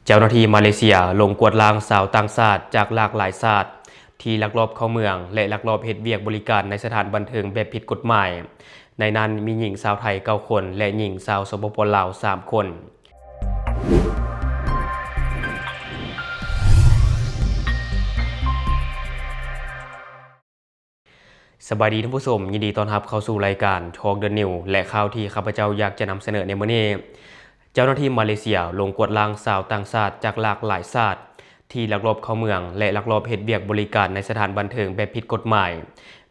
ເຈົ້າໜ້າທີ່ມາເລເຊຍລົງກວດລ້າງຊາວຕ່າງຊາດຈາກຫຼາກຫຼາຍຊາດ ທີ່ລັກລອບເຂົ້າເມືອງ ແລະ ລັກລອບເຮັດວຽກບໍລິການໃນສະຖານບັນເທີງແບບຜິດກົດໝາຍ, ໃນນັ້ນມີຍິງຊາວໄທເກົ້າຄົນ ແລະ ຍິງຊາວ ສປປ ລາວ ສາມຄົນ. ສະບາຍດີທ່ານຜູ້ຊົມ, ຍິນດີຕ້ອນຮັບເຂົ້າສູ່ລາຍການ Talk the News ແລະ ຂ່າວທີ່ຂ້າພະເຈົ້າຢາກຈະນຳສະເໜີໃນມື້ນີ້. ເຈົ້າໜ້າທີ່ມາເລເຊຍລົງກວດລ້າງຊາວຕ່າງຊາດຈາກຫຼາກຫຼາຍຊາດ ທີ່ລັກລອບເຂົ້າເມືອງ ແລະ ລັກລອບເຮັດວຽກບໍລິການໃນສະຖານບັນເທີງແບບຜິດກົດໝາຍ,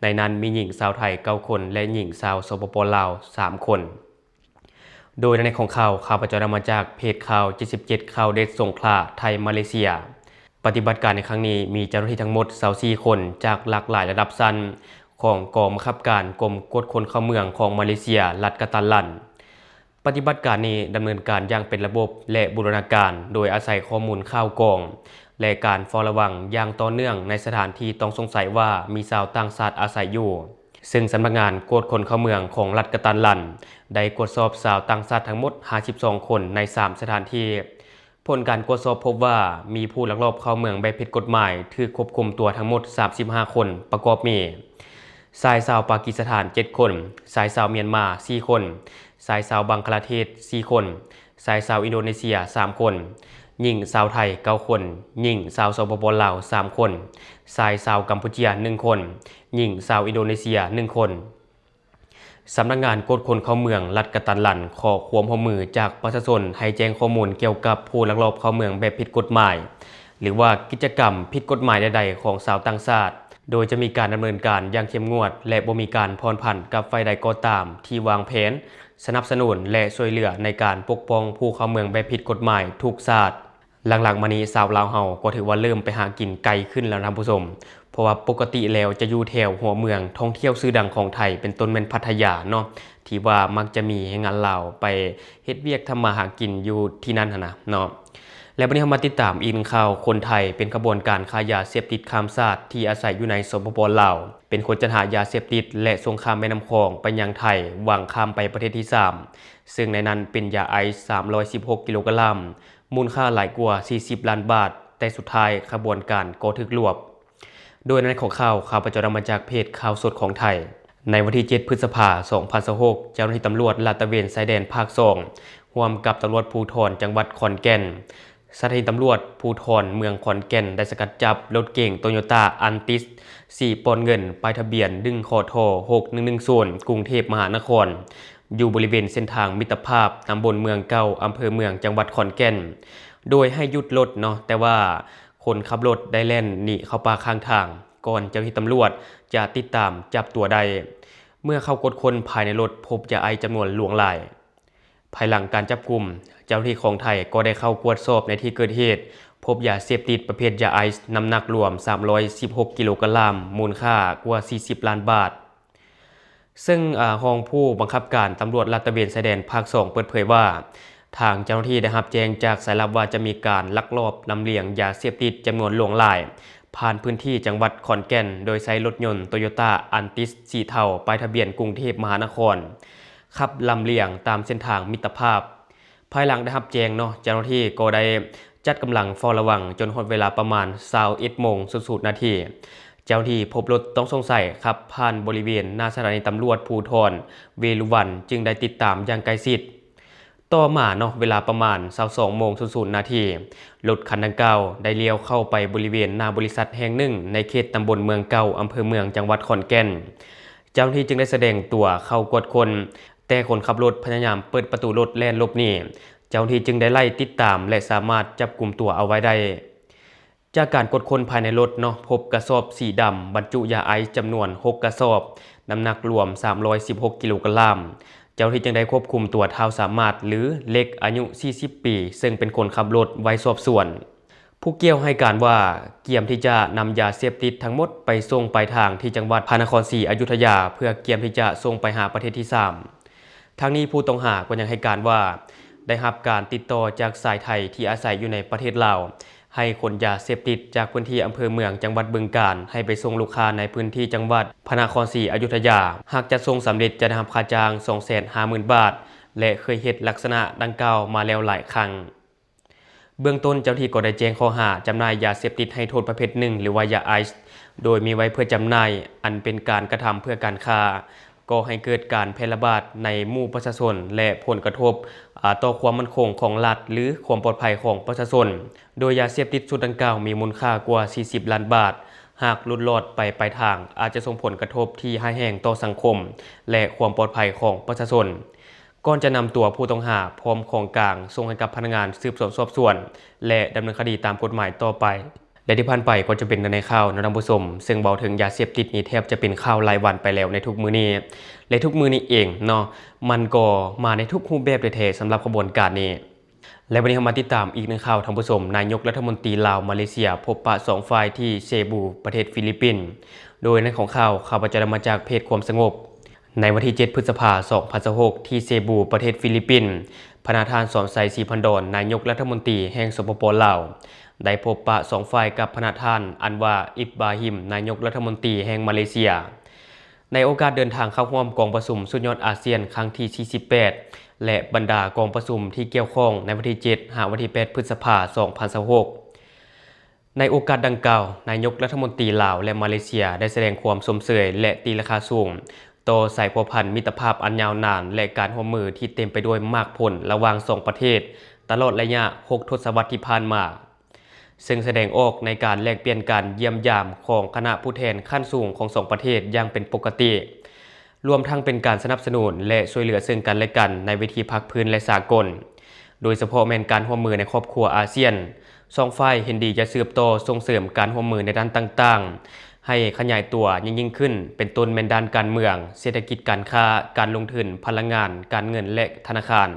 ໃນນັ້ນມີຍິງຊາວໄທເກົ້າຄົນ ແລະ ຍິງຊາວ ສປປ ລາວ ສາມຄົນ. ໂດຍໃນຂອງຂ່າວ ຂ້າພະເຈົ້ານຳມາຈາກເພຈຂ່າວເຈັດສິບເຈັດ ຂ່າວເດັດ ສົງຂລາ ໄທ ມາເລເຊຍ. ປະຕິບັດການໃນຄັ້ງນີ້ ມີເຈົ້າໜ້າທີ່ທັງໝົດຊາວສີ່ຄົນ ຈາກຫຼາກຫຼາຍລະດັບຊັ້ນ ຂອງກອງບັງຄັບການກົມກວດຄົນເຂົ້າເມືອງຂອງມາເລເຊຍ ລັດກະຕັນລັນ. ປະຕິບັດການນີ້ດຳເນີນການຢ່າງເປັນລະບົບ ແລະ ບູລະນາການ ໂດຍອາໄສຂໍ້ມູນຂ່າວກອງ ແລະ ການເຝົ້າລະວັງຢ່າງຕໍ່ເນື່ອງໃນສະຖານທີ່ຕ້ອງສົງໄສວ່າມີຊາວຕ່າງຊາດອາໄສຢູ່. ເຊິ່ງສຳນັກງານກວດຄົນເຂົ້າເມືອງຂອງລັດກະຕັນລັນ ໄດ້ກວດສອບຊາວຕ່າງຊາດທັງໝົດຫ້າສິບສອງຄົນໃນສາມສະຖານທີ່. ຜົນການກວດສອບພົບວ່າ ມີຜູ້ລັກລອບເຂົ້າເມືອງແບບຜິດກົດໝາຍ ຖືກຄວບຄຸມຕົວທັງໝົດສາມສິບຫ້າຄົນ ປະກອບມີ ຊາຍຊາວປາກີສະຖານເຈັດຄົນ, ຊາຍຊາວມຽນມາສີ່ຄົນ, ຊາຍຊາວບັງຄະລາເທດສີ່ຄົນ, ຊາຍຊາວອິນໂດເນເຊຍສາມຄົນ, ຍິງຊາວໄທເກົ້າຄົນ, ຍິງຊາວ ສປປ ລາວສາມຄົນ, ຊາຍຊາວກຳປູເຈຍໜຶ່ງຄົນ, ຍິງຊາວອິນໂດເນເຊຍໜຶ່ງຄົນ. ສຳນັກງານກວດຄົນເຂົ້າເມືອງລັດກະຕັນລັນ ຂໍຄວາມຮ່ວມມືຈາກປະຊາຊົນໃຫ້ແຈ້ງຂໍ້ມູນກ່ຽວກັບຜູ້ລັກລອບເຂົ້າເມືອງແບບຜິດກົດໝາຍ ຫຼືວ່າກິດຈະກຳຜິດກົດໝາຍໃດໆຂອງຊາວຕ່າງຊາດ, ໂດຍຈະມີການດຳເນີນການຢ່າງເຂັ້ມງວດ ແລະ ບໍ່ມີການຜ່ອນຜັນກັບຝ່າຍໃດກໍຕາມທີ່ວາງແຜນ, ສະໜັບສະໜູນ ແລະ ຊ່ວຍເຫຼືອໃນການປົກປ້ອງຜູ້ເຂົ້າເມືອງແບບຜິດກົດໝາຍທຸກຊາດ. ຫຼັງໆມານີ້ຊາວລາວເຮົາກໍຖືວ່າເລີ່ມໄປຫາກິນໄກຂຶ້ນແລ້ວນະທ່ານຜູ້ຊົມ, ເພາະວ່າປົກກະຕິແລ້ວຈະຢູ່ແຖວຫົວເມືອງທ່ອງທ່ຽວຊື່ດັງຂອງໄທ ເປັນຕົ້ນແມ່ນພັດທະຍາເນາະ, ທີ່ວ່າມັກຈະມີແຮງງານລາວໄປເຮັດວຽກທຳມາຫາກິນຢູ່ທີ່ນັ້ນຫັ້ນນະເນາະ. ແລະ ບັດນີ້ເຮົາມາຕິດຕາມອີກໜຶ່ງຂ່າວ, ຄົນໄທເປັນຂະບວນການຄ້າຢາເສບຕິດຂ້າມຊາດທີ່ອາໄສຢູ່ໃນ ສປປ ລາວ ເປັນຄົນຈັດຫາຢາເສບຕິດ ແລະ ສົ່ງຂ້າມແມ່ນ້ຳຂອງໄປຍັງໄທ ຫວັງຂ້າມໄປປະເທດທີສາມ, ເຊິ່ງໃນນັ້ນເປັນຢາໄອສ໌ສາມຮ້ອຍສິບຫົກກິໂລກຣາມ ມູນຄ່າຫຼາຍກວ່າສີ່ສິບລ້ານບາດ, ແຕ່ສຸດທ້າຍຂະບວນການກໍຖືກລວບ. ໂດຍໃນຂອງຂ່າວ ຂ້າພະເຈົ້ານຳມາຈາກເພຈຂ່າວສົດຂອງໄທ. ໃນວັນທີເຈັດ ພຶດສະພາ ສອງພັນຊາວຫົກ ເຈົ້າໜ້າທີ່ຕຳຫຼວດລາດຕະເວນຊາຍແດນພາກສອງ ຮ່ວມກັບຕຳຫຼວດພູທອນຈັງຫວັດຂອນແກ່ນ, ສະຖານີຕຳຫຼວດພູທອນເມືອງຂອນແກ່ນ ໄດ້ສະກັດຈັບລົດເກັງໂຕໂຍຕ້າອັນຕິສ ສີປ່ອນເງິນ ປ້າຍທະບຽນ ໜຶ່ງ ຄທ ຫົກໜຶ່ງໜຶ່ງສູນ ກຸງເທບມະຫານະຄອນ ຢູ່ບໍລິເວນເສັ້ນທາງມິດຕະພາບ ຕຳບົນເມືອງເກົ່າ ອຳເພີເມືອງ ຈັງຫວັດຂອນແກ່ນ ໂດຍໃຫ້ຢຸດລົດເນາະ, ແຕ່ວ່າຄົນຂັບລົດໄດ້ແລ່ນໜີເຂົ້າປ່າຂ້າງທາງ ກ່ອນເຈົ້າໜ້າທີ່ຕຳຫຼວດຈະຕິດຕາມຈັບຕົວໄດ້. ເມື່ອເຂົ້າກວດຄົ້ນພາຍໃນລົດ ພົບຢາໄອສ໌ຈຳນວນຫຼວງຫຼາຍ. ພາຍຫຼັງການຈັບກຸມ, ເຈົ້າໜ້າທີ່ຂອງໄທກໍໄດ້ເຂົ້າກວດສອບໃນທີ່ເກີດເຫດ, ພົບຢາເສບຕິດປະເພດຢາໄອສ໌ ນ້ຳໜັກລວມສາມຮ້ອຍສິບຫົກກິໂລກຣາມ, ມູນຄ່າກວ່າສີ່ສິບລ້ານບາດ. ເຊິ່ງ ອາ ຮອງຜູ້ບັງຄັບການຕຳຫຼວດລາດຕະເວນຊາຍແດນພາກສອງເປີດເຜີຍວ່າ ທາງເຈົ້າໜ້າທີ່ໄດ້ຮັບແຈ້ງຈາກສາຍລັບວ່າຈະມີການລັກລອບລຳລຽງຢາເສບຕິດຈຳນວນຫຼວງຫຼາຍ ຜ່ານພື້ນທີ່ຈັງຫວັດຂອນແກ່ນ ໂດຍໃຊ້ລົດຍົນໂຕໂຍຕ້າອັນຕິສສີເທົາ ປ້າຍທະບຽນກຸງເທບມະຫານະຄອນ ຂັບລຳລຽງຕາມເສັ້ນທາງມິດຕະພາບ. ພາຍຫຼັງໄດ້ຮັບແຈ້ງເນາະ, ເຈົ້າໜ້າທີ່ກໍໄດ້ຈັດກຳລັງເຝົ້າລະວັງຈົນຮອດເວລາປະມານຊາວເອັດໂມງສູນນາທີ. ເຈົ້າໜ້າທີ່ພົບລົດຕ້ອງສົງໄສຂັບຜ່ານບໍລິເວນໜ້າສະຖານີຕຳຫຼວດພູທອນເວລຸວັນ ຈຶ່ງໄດ້ຕິດຕາມຢ່າງໃກ້ຊິດ. ຕໍ່ມາເນາະ, ເວລາປະມານຊາວສອງໂມງສູນນາທີ, ລົດຄັນດັ່ງກ່າວໄດ້ລ້ຽວເຂົ້າໄປບໍລິເວນໜ້າບໍລິສັດແຫ່ງໜຶ່ງໃນເຂດຕຳບົນເມືອງເກົ່າ ອຳເພີເມືອງ ຈັງຫວັດຂອນແກ່ນ. ເຈົ້າໜ້າທີ່ຈຶ່ງໄດ້ສະແດງຕົວເຂົ້າກວດຄົ້ນ, ແຕ່ຄົນຂັບລົດພະຍາຍາມເປີດປະຕູລົດແລ່ນຫຼົບໜີ. ເຈົ້າໜ້າທີ່ຈຶ່ງໄດ້ໄລ່ຕິດຕາມ ແລະ ສາມາດຈັບກຸມຕົວເອົາໄວ້ໄດ້. ຈາກການກວດຄົ້ນພາຍໃນລົດເນາະ, ພົບກະສອບສີດຳບັນຈຸຢາໄອສ໌ຈຳນວນຫົກກະສອບ, ນ້ຳໜັກລວມສາມຮ້ອຍສິບຫົກກິໂລກຣາມ. ເຈົ້າໜ້າທີ່ຈຶ່ງໄດ້ຄວບຄຸມຕົວທ້າວສາມາດ ຫຼື ເລັກ ອາຍຸສີ່ສິບປີ, ເຊິ່ງເປັນຄົນຂັບລົດໄວ້ສອບສວນ. ຜູ້ກ່ຽວໃຫ້ການວ່າ ກຽມທີ່ຈະນຳຢາເສບຕິດທັງໝົດໄປສົ່ງປາຍທາງທີ່ຈັງຫວັດພະນະຄອນສີອະຍຸທຍາ ເພື່ອກຽມທີ່ຈະສົ່ງໄປຫາປະເທດທີສາມ. ທັງນີ້ຜູ້ຕ້ອງຫາກໍຍັງໃຫ້ການວ່າ ໄດ້ຮັບການຕິດຕໍ່ຈາກຊາຍໄທທີ່ອາໄສຢູ່ໃນປະເທດລາວ ໃຫ້ຂົນຢາເສບຕິດຈາກພື້ນທີ່ອຳເພີເມືອງ ຈັງຫວັດບຶງການ ໃຫ້ໄປສົ່ງລູກຄ້າໃນພື້ນທີ່ຈັງຫວັດພະນະຄອນສີອະຍຸທຍາ. ຫາກຈັດສົ່ງສຳເລັດຈະໄດ້ຮັບຄ່າຈ້າງສອງແສນຫ້າໝື່ນບາດ ແລະ ເຄີຍເຮັດລັກສະນະດັ່ງກ່າວມາແລ້ວຫຼາຍຄັ້ງ. ເບື້ອງຕົ້ນເຈົ້າໜ້າທີ່ກໍໄດ້ແຈ້ງຂໍ້ຫາຈຳໜ່າຍຢາເສບຕິດໃຫ້ໂທດປະເພດໜຶ່ງ ຫຼືວ່າຢາໄອສ໌ ໂດຍມີໄວ້ເພື່ອຈຳໜ່າຍ ອັນເປັນການກະທຳເພື່ອການຄ້າ ກໍ່ໃຫ້ເກີດການແຜ່ລະບາດໃນໝູ່ປະຊາຊົນ ແລະ ຜົນກະທົບ ອາ ຕໍ່ຄວາມໝັ້ນຄົງຂອງລັດ ຫຼື ຄວາມປອດໄພຂອງປະຊາຊົນ, ໂດຍຢາເສບຕິດຊຸດດັ່ງກ່າວມີມູນຄ່າກວ່າສີ່ສິບລ້ານບາດ, ຫາກຫຼຸດລອດໄປປາຍທາງ ອາດຈະສົ່ງຜົນກະທົບທີ່ຮ້າຍແຮງຕໍ່ສັງຄົມ ແລະ ຄວາມປອດໄພຂອງປະຊາຊົນ. ກ່ອນຈະນຳຕົວຜູ້ຕ້ອງຫາພ້ອມຂອງກາງສົ່ງໃຫ້ກັບພະນັກງານສືບສວນສອບສວນ ແລະ ດຳເນີນຄະດີຕາມກົດໝາຍຕໍ່ໄປ. ແລະ ທີ່ຜ່ານໄປກໍຈະເປັນໃນຂ່າວເນາະທ່ານຜູ້ຊົມ, ເຊິ່ງເວົ້າເຖິງຢາເສບຕິດນີ້ແທບຈະເປັນຂ່າວລາຍວັນໄປແລ້ວໃນທຸກມື້ນີ້ ແລະ ທຸກມື້ນີ້ເອງເນາະ ມັນກໍມາໃນທຸກຮູບແບບແທ້ໆ ສຳລັບຂະບວນການນີ້. ແລະ ວັນນີ້ເຮົາມາຕິດຕາມອີກໜຶ່ງຂ່າວທ່ານຜູ້ຊົມ, ນາຍົກລັດຖະມົນຕີລາວ-ມາເລເຊຍ ພົບປະສອງຝ່າຍທີ່ເຊບູ ປະເທດຟີລິບປິນ. ໂດຍໃນຂອງຂ່າວ ຂ້າພະເຈົ້າໄດ້ມາຈາກເພຈຄວາມສະຫງົບ. ໃນວັນທີເຈັດ ພຶດສະພາ ສອງພັນຊາວຫົກ ທີ່ເຊບູ ປະເທດຟີລິບປິນ, ພະນະທ່ານ ສອນໄຊ ສີພັນດອນ ນາຍົກລັດຖະມົນຕີແຫ່ງ ສປປ ລາວ ໄດ້ພົບປະສອງຝ່າຍກັບພະນະທ່ານ ອັນວາ ອິບບາຮິມ ນາຍົກລັດຖະມົນຕີແຫ່ງມາເລເຊຍ ໃນໂອກາດເດີນທາງເຂົ້າຮ່ວມກອງປະຊຸມສຸດຍອດອາຊຽນຄັ້ງທີສີ່ສິບແປດ ແລະ ບັນດາກອງປະຊຸມທີ່ກ່ຽວຂ້ອງໃນວັນທີເຈັດ ຫາວັນທີແປດ ພຶດສະພາ ສອງພັນຊາວຫົກ. ໃນໂອກາດດັ່ງກ່າວ, ນາຍົກລັດຖະມົນຕີລາວ ແລະ ມາເລເຊຍ ໄດ້ສະແດງຄວາມຊົມເຊີຍ ແລະ ຕີລາຄາສູງຕໍ່ສາຍພົວພັນມິດຕະພາບອັນຍາວນານ ແລະ ການຮ່ວມມືທີ່ເຕັມໄປດ້ວຍໝາກຜົນລະຫວ່າງສອງປະເທດ ຕະຫຼອດໄລຍະຫົກທົດສະວັດທີ່ຜ່ານມາ, ເຊິ່ງສະແດງອອກໃນການແລກປ່ຽນການຢ້ຽມຢາມຂອງຄະນະຜູ້ແທນຂັ້ນສູງຂອງສອງປະເທດຢ່າງເປັນປົກກະຕິ. ລວມທັງເປັນການສະໜັບສະໜູນ ແລະ ຊ່ວຍເຫຼືອເຊິ່ງກັນແລະກັນໃນເວທີພາກພື້ນ ແລະ ສາກົນ, ໂດຍສະເພາະແມ່ນການຮ່ວມມືໃນຄອບຄົວອາຊຽນ. ສອງຝ່າຍເຫັນດີຈະສືບຕໍ່ສົ່ງເສີມການຮ່ວມມືໃນດ້ານຕ່າງໆ ໃຫ້ຂະຫຍາຍຕົວຍິ່ງໆຂຶ້ນ, ເປັນຕົ້ນແມ່ນດ້ານການເມືອງ, ເສດຖະກິດ, ການຄ້າ, ການລົງທຶນ, ພະລັງງານ, ການເງິນ ແລະ ທະນາຄານ,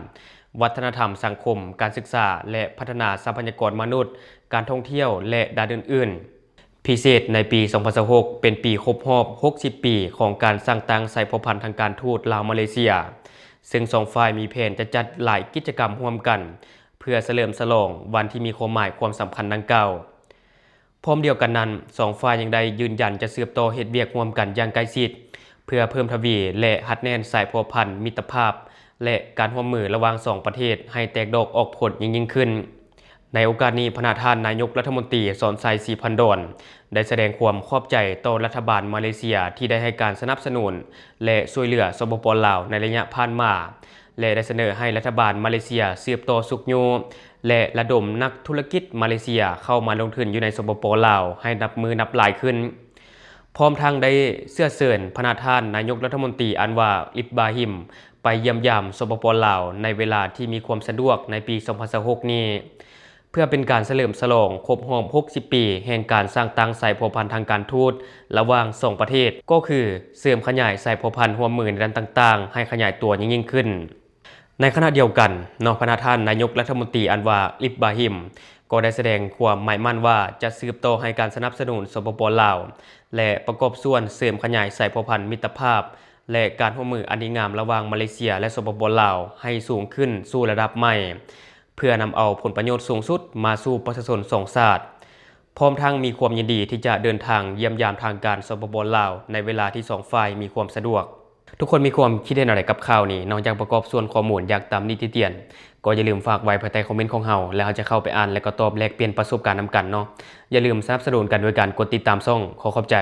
ວັດທະນະທຳ, ສັງຄົມ, ການສຶກສາ ແລະ ພັດທະນາຊັບພະຍາກອນມະນຸດ, ການທ່ອງທ່ຽວ ແລະ ດ້ານອື່ນໆ. ພິເສດໃນປີສອງພັນຊາວຫົກ ເປັນປີຄົບຮອບຫົກສິບປີຂອງການສ້າງຕັ້ງສາຍພົວພັນທາງການທູດລາວ-ມາເລເຊຍ, ເຊິ່ງສອງຝ່າຍມີແຜນຈະຈັດຫຼາຍກິດຈະກຳຮ່ວມກັນ ເພື່ອສະເຫຼີມສະຫຼອງວັນທີ່ມີຄວາມໝາຍຄວາມສຳຄັນດັ່ງກ່າວ. ພ້ອມດຽວກັນນັ້ນ, ສອງຝ່າຍຍັງໄດ້ຢືນຢັນຈະສືບຕໍ່ເຮັດວຽກຮ່ວມກັນຢ່າງໃກ້ຊິດ ເພື່ອເພີ່ມທະວີ ແລະ ຮັດແໜ້ນສາຍພົວພັນມິດຕະພາບ ແລະ ການຮ່ວມມືລະຫວ່າງສອງປະເທດໃຫ້ແຕກດອກອອກຜົນຍິ່ງໆຂຶ້ນ. ໃນໂອກາດນີ້, ພະນະທ່ານນາຍົກລັດຖະມົນຕີ ສອນໄຊ ສີພັນດອນ ໄດ້ສະແດງຄວາມຂອບໃຈຕໍ່ລັດຖະບານມາເລເຊຍທີ່ໄດ້ໃຫ້ການສະໜັບສະໜູນ ແລະ ຊ່ວຍເຫຼືອ ສປປ ລາວ ໃນໄລຍະຜ່ານມາ ແລະ ໄດ້ສະເໜີໃຫ້ລັດຖະບານມາເລເຊຍສືບຕໍ່ຊຸກຍູ້ ແລະ ລະດົມນັກທຸລະກິດມາເລເຊຍເຂົ້າມາລົງທຶນຢູ່ໃນ ສປປ ລາວ ໃຫ້ນັບມື້ນັບຫຼາຍຂຶ້ນ. ພ້ອມທັງໄດ້ເຊື້ອເຊີນພະນະທ່ານນາຍົກລັດຖະມົນຕີ ອັນວາ ອິບບາຮິມ ໄປຢ້ຽມຢາມ ສປປ ລາວ ໃນເວລາທີ່ມີຄວາມສະດວກໃນປີສອງພັນຊາວຫົກນີ້ ເພື່ອເປັນການສະເຫຼີມສະຫຼອງຄົບຮອບຫົກສິບປີແຫ່ງການສ້າງຕັ້ງສາຍພົວພັນທາງການທູດລະຫວ່າງສອງປະເທດ, ກໍຄືເສີມຂະຫຍາຍສາຍພົວພັນຮ່ວມມືໃນດ້ານຕ່າງໆໃຫ້ຂະຫຍາຍຕົວຍິ່ງໆຂຶ້ນ. ໃນຂະນະດຽວກັນເນາະ, ພະນະທ່ານນາຍົກລັດຖະມົນຕີ ອັນວາ ອິບບາຮິມ ກໍໄດ້ສະແດງຄວາມໝາຍໝັ້ນວ່າຈະສືບຕໍ່ໃຫ້ການສະໜັບສະໜູນ ສປປ ລາວ ແລະ ປະກອບສ່ວນເສີມຂະຫຍາຍສາຍພົວພັນມິດຕະພາບ ແລະ ການຮ່ວມມືອັນດີງາມລະຫວ່າງມາເລເຊຍ ແລະ ສປປ ລາວ ໃຫ້ສູງຂຶ້ນສູ່ລະດັບໃໝ່ ເພື່ອນຳເອົາຜົນປະໂຫຍດສູງສຸດມາສູ່ປະຊາຊົນສອງຊາດ, ພ້ອມທັງມີຄວາມຍິນດີທີ່ຈະເດີນທາງຢ້ຽມຢາມທາງການ ສປປ ລາວ ໃນເວລາທີ່ສອງຝ່າຍມີຄວາມສະດວກ. ທຸກຄົນມີຄວາມຄິດເຫັນແນວໃດກັບຂ່າວນີ້? ນອກຈາກປະກອບສ່ວນຂໍ້ມູນຢາກຕຳໜິຕິຕຽນ, ກໍຢ່າລືມຝາກໄວ້ພາຍໃຕ້ຄອມເມັນຂອງເຮົາ ແລ້ວເຮົາຈະເຂົ້າໄປອ່ານ ແລະ ກໍຕອບແລກປ່ຽນປະສົບການນຳກັນເນາະ. ຢ່າລືມສະໜັບສະໜູນກັນໂດຍການກົດຕິດຕາມຊ່ອງ. ຂໍຂອບໃຈ.